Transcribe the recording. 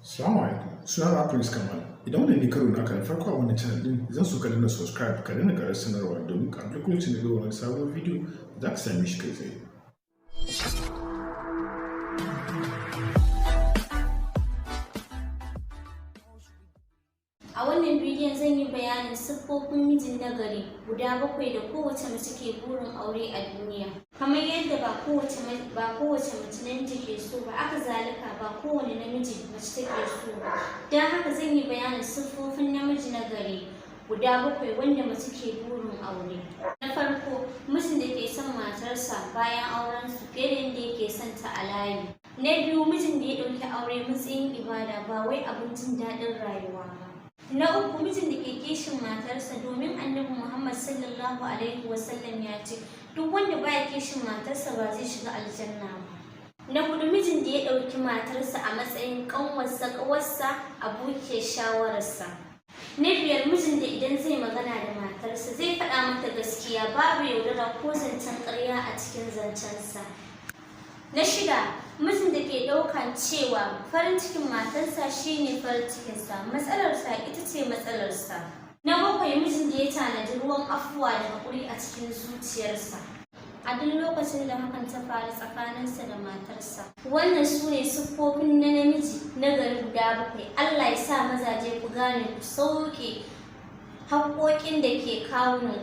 Assalamu alaikum. Sunana Prince Kamal. Idan wannan ne karo naka na farko a wannan channel din, zan so ka danna subscribe, ka danna ƙarar sanarwa domin a duk lokacin da ɗora wani sabon bidiyo za ka same shi kai tsaye. A wannan bidiyon zan yi bayanin siffofin mijin nagari guda bakwai da kowace mace ke burin aure a duniya. Kamar yadda ba kowace mace namiji ke so ba, haka zalika ba kowane namiji mace take so ba. Don haka zan yi bayanin siffofin namiji nagari guda bakwai wanda mace ke burin aure. Na farko, mijin da ke son matarsa bayan aurensu fiye da yadda yake son ta a layi. Na biyu, mijin da ya ɗauki aure matsayin ibada, ba wai abin jin daɗin rayuwa ba. Na uku, mijin da ke kishin matarsa, domin Annabi Muhammad sallallahu alaihi wasallam ya ce duk wanda baya kishin matarsa ba zai shiga aljanna ba. Na hudu, mijin da ya ɗauki matarsa a matsayin ƙanwarsa, ƙawarsa, abokiyar shawararsa. Na biyar, mijin da idan zai magana da matarsa zai faɗa mata gaskiya, babu yaudara ko zancen ƙarya a cikin zancensa. Na shida, mijin da ke ɗaukan cewa farin cikin matarsa shine farin cikinsa, matsalarsa ita ce matsalarsa. Na bakwai, mijin da ya tanadi ruwan afuwa da haƙuri a cikin zuciyarsa a duk lokacin da hakan ta faru tsakaninsa da matarsa. Wannan su ne siffofin na namiji na gari guda bakwai. Allah ya sa mazaje ku gane, ku sauke haƙƙoƙin da ke kawunan.